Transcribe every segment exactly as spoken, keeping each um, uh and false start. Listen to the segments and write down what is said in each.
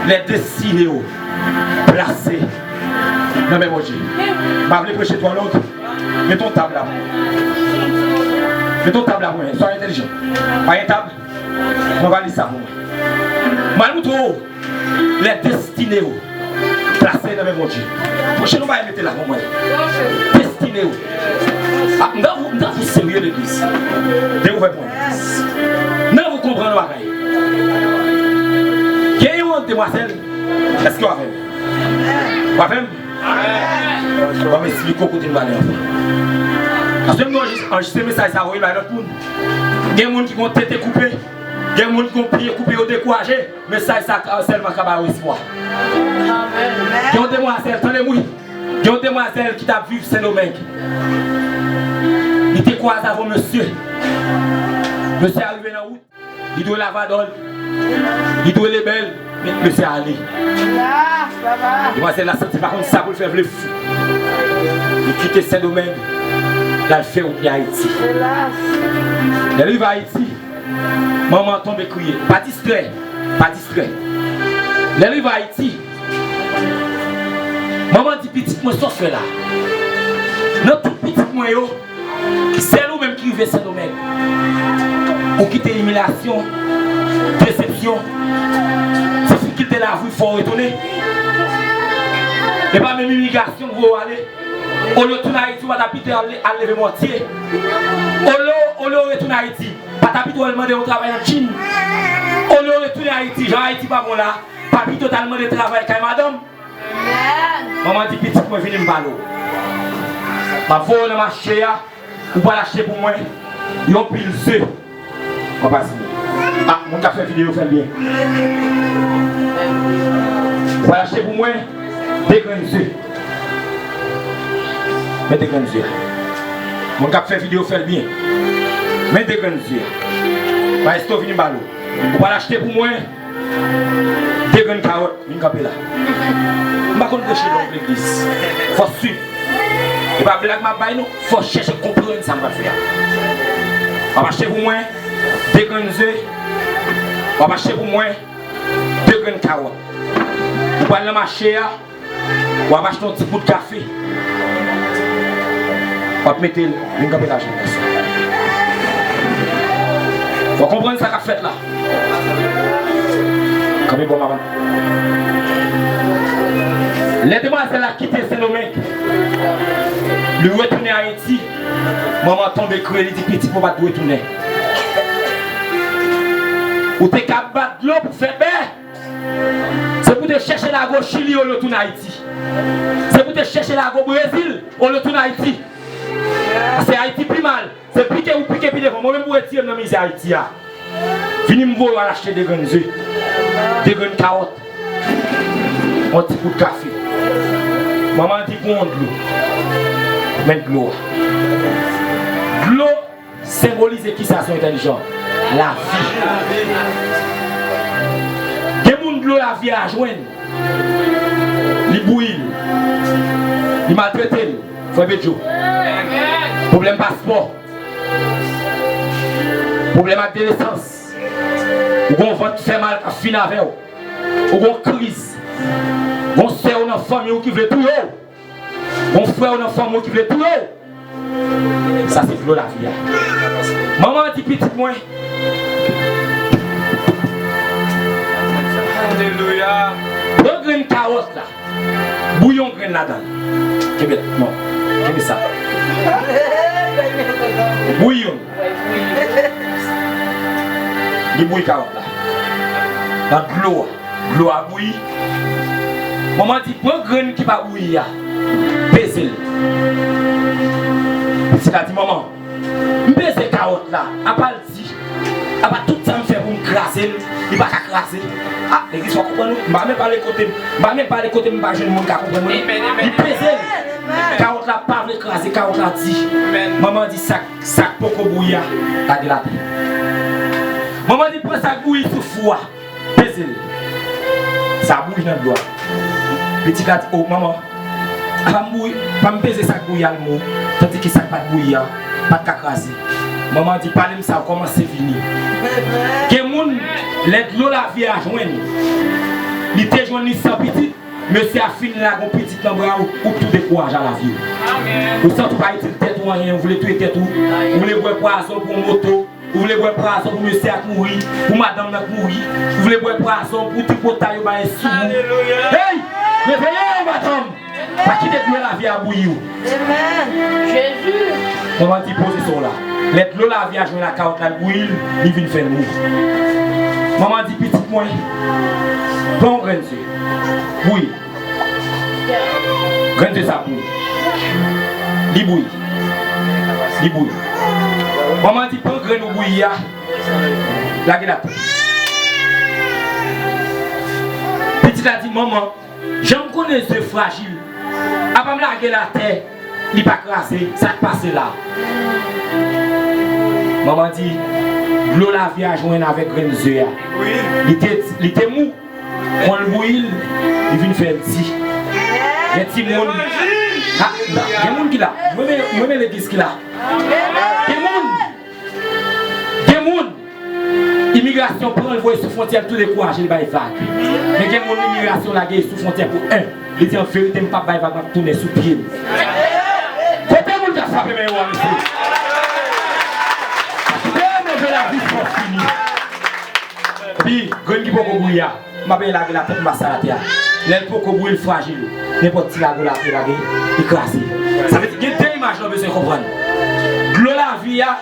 Lè destine w plase nan men Bondye. M pa vle preche twò long. Mete yon tab la pou mwen. Mete yon tab la pou mwen. Swa entèlijan. Pa gen tab? Pran valiz sa pou mwen. M al moutre w lè destine w plase nan men Bondye. Pwochen nou bay mete la pou mwen. Destine w. Ah, m ta pou, m ta pou serye legliz. Dewouvè pou mwen. Nan ou konprann bagay. Gen yon demwazèl, èske w avè m? W avè m? Bon, m esplike w kote m prale anfen. Paske m anrejis-, anrejistre mesaj sa voye bay lòt moun. Gen moun ki gon tete koupe, gen moun ki gon pye koupe, yo dekouraje. Mesaj sa ka, sèlman ka ba yo espwa. Gen yon demwazèl, tande m wi. Gen yon demwazèl ki t ap viv Sendomeng. Li te kwaze avè yon mesye. Mesye a rive nan wout. Li dwe lavadòl. Li dwe lebèl. Men mesye a ale. Demwazèl la santi l pa konn sa pou l fè, vle fou. Li kite Sendomeng. L al fè wout li Ayiti. Lè l rive Ayiti, manman an tonbe kriye. Pa distrè. Pa distrè. Lè l rive Ayiti, manman di, "Pitit mwen, sa w fè la? Nan tout pitit mwen yo, sèl ou menm ki rive Sendomeng. Ou kite imilyasyon, desepsyon, difikilte lavi fè w retounen. E pa menm imilyasyon k voye w ale. Olye w tounen Ayiti, ou pa ta pito al, al leve mòtye. Olye, olye w retounen Ayiti, pa ta pito al mande yon travay nan Chin. Olye w retounen Ayiti, jan Ayiti pa bon la, pa pito t al mande travay kay madanm." Manman di, "Pitit mwen, vini m pale w. M ap voye w nan mache a, ou pral achte pou mwen yon pil ze." Papa Simon. Ah, moun k ap fè videyo, fè l byen. Ou pral achte pou mwen de grenn ze. Men de grenn ze a. Moun k ap fè videyo, fè l byen. Men de grenn ze a. Maestro, vini m pale w. Ou pral achte pou mwen de grenn kawòt. Vin kanpe la. M pa konn preche long legliz. Fò w swiv. E pa blag m ap bay non. Fò w chèche konprann sa m pral fè a. W ap achte pou mwen de grenn ze. W ap achte pou mwen de grenn kawòt. Ou pral nan mache a. W ap achte yon ti poud kafe. W ap mete l, vin kanpe la, jennès. Fò w konprann sa k ap fèt la. Kanpe bò m avan. Lè demwazèl la kite Sendomeng, li retounen Ayiti, manman tonbe kriye, li di, "Pitit mwen pa t dwe tounen. Ou te ka bat dlo pou fè bè." Se pou te chèche lage w Chili olye w tounen Ayiti. Se pou te chèche lage w Brezil olye w tounen Ayiti. Paske Ayiti pi mal. Se pike ou pike pi devan. Mwen menm pou retire m nan mizè Ayiti a. Vini m voye w al achte de grenn ze, de grenn kawòt, yon ti poud kafe. Manman di pou yon dlo. Men dlo a. Dlo senbolize kisa, sou entèlijan? Lavi. Gen moun dlo lavi a jwenn, li bouyi l, li maltrete l, frè Bedjo. Pwoblèm paspò, pwoblèm ak denesans, ou gon vant ki fè mal k ap fin avè w, ou gon kriz, gon sè w nan fanmi w ki vle touye w. Gon frè w nan fanmi w ki vle touye w. Sa se dlo lavi a. Manman an di pitit mwen. Alelouya. Pran grenn kawòt la. Bouyi yon grenn ladan l. Kenbe, non. Kenbe sa. Bouyi youn. Li bouyi kawòt la. Nan dlo a. Dlo a bouyi. Manman di, pran grenn ki pa bouyi a, peze l. Pitit la di, manman, m peze kawòt la, apa l di, apa tout sa m fè pou m kraze l, li pa ka kraze. Ah, legliz fò konprann wi, m pa menm pale kote m, m pa menm pale kote m pa jwenn moun ka konprann mwen. Li peze l. Kawòt la pa vle kraze, kawòt la di. Manman di, sa, sa k poko bouyi a, lage l atè. Manman di, pran sa k bouyi sou fou a. Peze l. Sa bouyi nan dlo a. Pitit la di, o, manman, apa m bouyi, apa m peze sa k bouyi a l mou, tandike sa k pa t bouyi a pa t ka kraze. Manman di, pale m sa, w kòmanse vini. Gen moun, lè dlo lavi a jwenn, Li te jwenn li san pitit, mesye a fin lage yon pitit nan bra w, ou tou dekouraje a lavi w. Ou santi w pa itil tèt ou anyen, ou vle touye tèt ou, ou vle bwè pwazon pou yon moto, ou vle bwè pwazon pou mesye a k mouri, pou madanm nan k mouri, ou vle bwè pwazon pou tripotay yo bay sou ou. Hey! Reveye w, madanm! Pa kite dlo lavi a bouyi w. Amen. Jezi. Manman di poze sou la. Lè dlo lavi a jwenn ak kawòt la, l bouyi l, li vin fè l mou. Manman di pitit mwen, pran yon grenn ze. Bouyi. Grenn ze sa bouyi. Li bouyi. Li bouyi. Manman di pran grenn ou bouyi a. Lage l atè. Pitit la di manman, jan m konnen ze frajil, apa m lage l atè, li pa kraze, sa k pase la? Manman di, dlo lavi a jwenn avèk grenn ze a. Li te, li te mou, kon l bouyi l, li vin fè l di. Gen timoun, ha, gen moun ki la, mwen men, mwen men legliz ki la. Gen moun, Gen moun, imigrasyon pran l voye sou fwontyè, l tou dekouraje, li bay vag. Men gen moun, imigrasyon lage l sou fwontyè pou en. Li di, an verite, m p ap bay vag, m ap tounen sou pye m. Kote moun k ap frape men yo a, mesye? Paske move lavi fò fini. Epi, grenn ki poko bouyi a, m ap lage l atè pou m pase l atè a. Lè l poko bouyi, l frajil. Nenpòt ti lago l ap lage, li kraze. Sa vle di, gen de imaj nou bezwen konprann. Dlo lavi a,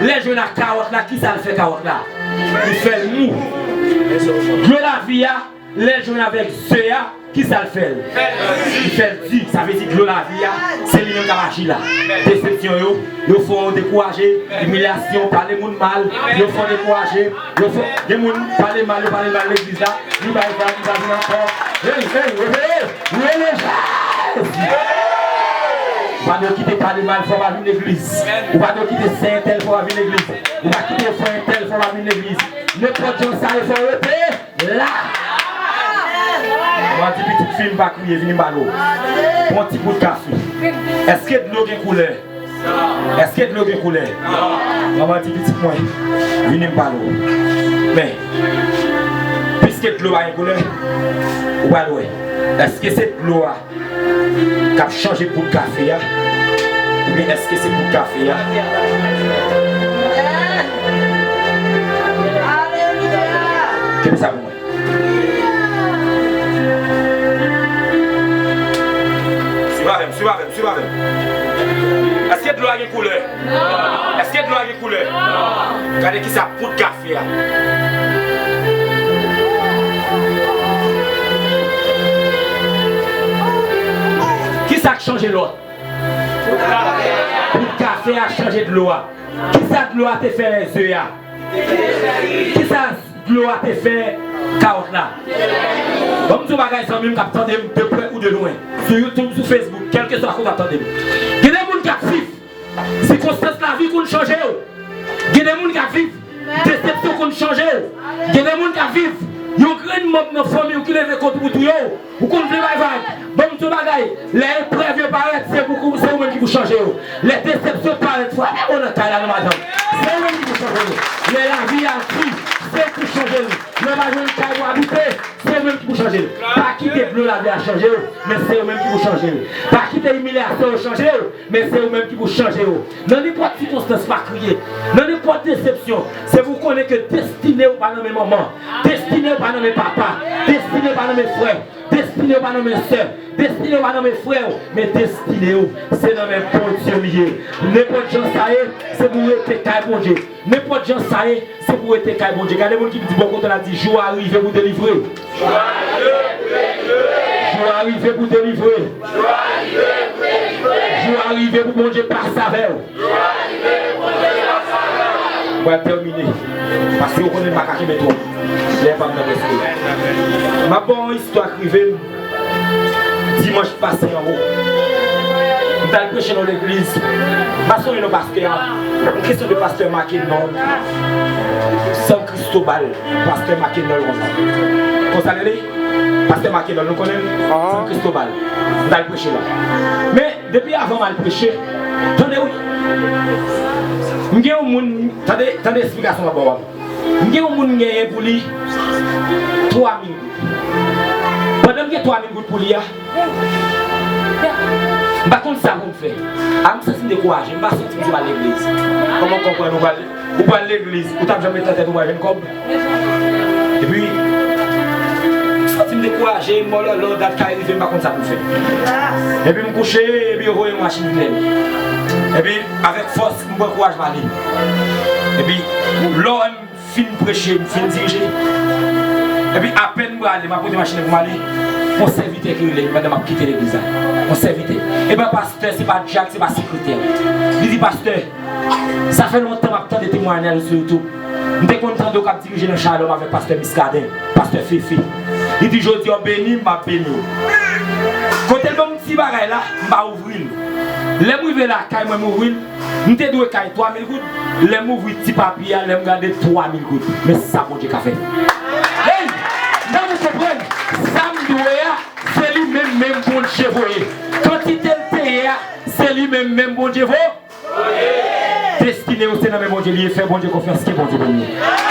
lè l jwenn ak kawòt la, kisa l fè kawòt la? Li fè l mou. Dlo lavi a, lè l jwenn avèk ze a, kisa l fè l? Li fè l di. Sa vle di dlo lavi a, se li menm k ap aji la. Desepsyon yo, yo fè w dekouraje, imilyasyon, pale moun mal, yo fè w dekouraje, yo fè, gen moun pale mal, yo pale mal legliz la, li bay vag, li pa vin ankò. Hey, hey, hey, hey, rele Jezi! Ou pa dwe kite pale mal fè w pa vin legliz. Ou pa dwe kite sè entèl fè w pa vin legliz. Ou pa kite frè entèl fè w pa vin legliz. Nenpòt jan sa ye, fò w rete la. Mwen di pitit fi m pa kriye, vini m pale w. Pran ti bout kafe. Èske dlo gen koulè? Èske dlo gen koulè? Manman di pitit mwen, vini m pale w. Men, piske dlo pa gen koulè, ou pral wè. Èske se dlo a k ap chanje gout kafe a? Oubyen èske se gout kafe a? Kenbe sa pou mwen. Swiv avè m, swiv avè m, swiv avè m. Èske dlo a gen koulè? Èske dlo a gen koulè? Gade kisa poud kafe a. Kisa k chanje lòt? Poud kafe a chanje dlo a. Kisa dlo a te fè lè ze a? Kisa dlo a te fè kawòt la? Ban m di w bagay, zanmi m k ap tande m de prè ou de lwen, sou YouTube, sou Facebook, kèlkeswa kote w ap tande m. Gen de moun k ap viv, sikonstans lavi konn chanje w. Gen de moun k ap viv, desepsyon konn chanje w. Gen de moun k ap viv, yon grenn manm nan fanmi w ki leve kont ou pou touye w. Ou konn vle bay vag. Ban m di w bagay. Lè eprèv yo parèt, se pou, se ou menm ki pou chanje yo. Lè desepsyon parèt, frape bon nan kay la, non, madanm. Se ou menm ki pou chanje yo. Lè lavi a di, se ou ki pou chanje l. Lè w pa jwenn kay pou abite, se ou menm ki pou chanje l. Pa kite dlo lavi a chanje w, men se ou menm ki pou chanje l. Pa kite imilyasyon yo chanje w, men se ou menm ki pou chanje w. Nan nenpòt sikonstans, pa kriye. Nan nenpòt desepsyon, se pou w konnen ke destine w pa nan men manman. Destine w pa nan men papa. Destine w pa nan men frè. Destine w pa nan men sè. Destine w pa nan men frè w. Men destine w, se nan men Bondye li ye. Nenpòt jan sa ye, se pou w rete kay Bondye. Nenpòt jan sa ye, se pou w rete kay Bondye. Gade moun ki di bò kote w la, di, jou a rive pou delivre. Jou a rive pou delivre. Jou a rive pou Bondye pase avè w. Mwen tèmine. Paske ou konnen m pa ka kenbe twòp. Lè pa m nan prèske. M ap ba w yon istwa k rive m dimanch pase anwo. M t al preche nan legliz. M pa sonje non pastè a. Yon kesyon de pastè Makenòl. San Cristobal. Pastè Makenòl konsa. Konsa l rele? Pastè Makenòl, nou konnen l? San Cristobal. M t al preche la. Men, depi avan m al preche, tande wi. M gen yon moun, tande, tande esplikasyon m ap ba w a. M gen yon moun m genyen pou li twa mil goud. twa mil goud pou li a. M pa konn sa pou m fè. A, m santi m dekouraje, m pa santi m sou al legliz. Kòman w konprann ou pral, ou pral legliz, ou t ap janm met nan tèt ou pral jwenn kòb? Epi, m santi m dekouraje, m mòlòlò, dat kay rive, m pa konn sa pou m fè. Epi m kouche, epi yo voye yon machin vin lè m. Epi, avèk fòs, m pran kouraj m ale. Epi, lè m fin preche, m fin dirije. Epi, apèn m prale, m ap monte machin nan pou m ale, yon sèvitè ki rele m pandan m ap kite legliz la. Yon sèvitè. Epi, pastè, se pa dyak, se pa sekretè. Li di, pastè, sa fè lontan m ap tande temwayaj sou YouTube. M te konn tande w k ap dirije nan Shalom avèk pastè Muscadin, pastè Fefe. Li di, jodi a w beni m, m ap beni w. Kote l ban m ti bagay la, m pa ouvri l. Lè m rive lakay mwen, m ouvri l, m te dwe kay twa mil goud. Lè m ouvri ti papye a, lè m gade twa mil goud. Men sa Bondye ka fè. Hey! Nan ou konprann, sa m dwe a, se li menm menm Bondye voye. Kantite l te ye a, se li menm menm Bondye voye. Destine ou se nan men Bondye li ye, fè Bondye konfyans, ke Bondye beni w.